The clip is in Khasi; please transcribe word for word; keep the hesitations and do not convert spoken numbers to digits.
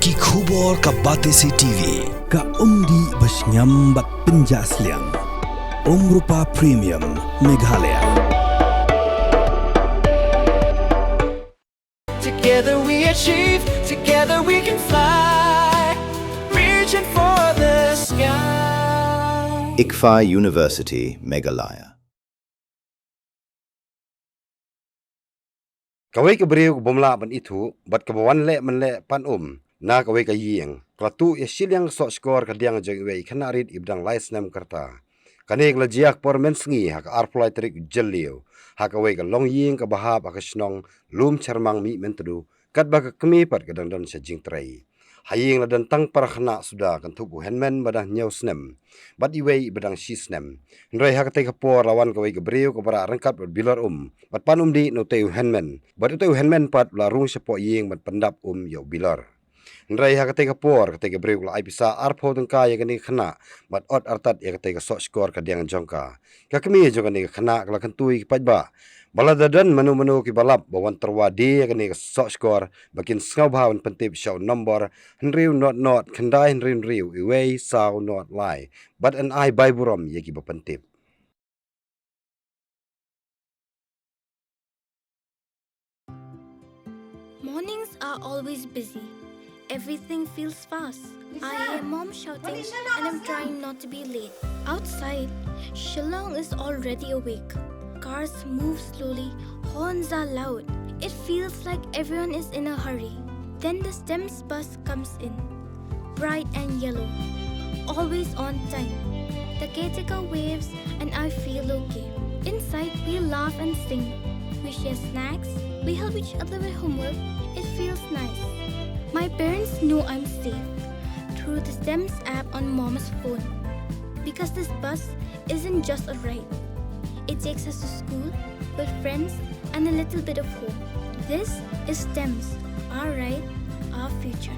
Ki khubor ka Batesi T V, ka umdih ba shngiam bad pynjah sliang. Umrupa Premium, Meghalaya. Together we achieve, together we can fly. Reaching for the sky. ICFAI University, Meghalaya. Kawei ka briew ka bym lah ban ithuh, bad kaba wan leh man leh pan um na kawei ka ïing, ka la tuh ïa shiliang ka sohskor ka diang jong iwei i khynnah rit iba dang lai snem ka rta. Kane ka la jia ha ka por mynsngi ha ka arphew lai tarik u Jylliew, ha kawei ka longïing kaba hap ha ka shnong Lumchyrmang Mihmyntdu, katba ka kmie pat ka dang don sha jingtrei. Ha ïing la don tang para khynnah suda, kynthup u hynmen ba dang hynñiew snem bad iwei iba dang shi snem. Hynrei ha katei ka por la wan kawei ka briew kaba rah ryngkat bad bilor um, bad pan um dih na utei u hynmen, bad utei u hynmen pat u la rung shapoh ïing ban pyndap um ïa u bilor. Hynrei ha katei ka por, katei ka briew ka la ai pisa arphew tyngka ïa kane ka khynnah bad ot artat ïa katei ka sohskor ka diang jong ka. Ka kmie jong kane ka khynnah ka la kyntu ïa ki paidbah ba lada don mano mano kiba lap ban wan tyrwa die ïa kane ka sohskor, ba kin sngewbha ban pyntip sha u nombor hynriew nod nod khyndai hynriew hynriew iwei saw nod lai, bad yn ai bai burom ïa kiba pyntip. Mornings are always busy. Everything feels fast. I hear mom shouting and I'm trying not to be late. Outside, Shillong is already awake. Cars move slowly, horns are loud. It feels like everyone is in a hurry. Then the STEMS bus comes in. Bright and yellow. Always on time. The caretaker waves and I feel okay. Inside, we laugh and sing. We share snacks. We help each other with homework. It feels nice. My parents know I'm safe through the STEMS app on mom's phone. Because this bus isn't just a ride. It takes us to school, with friends, and a little bit of hope. This is STEMS, our ride, our future.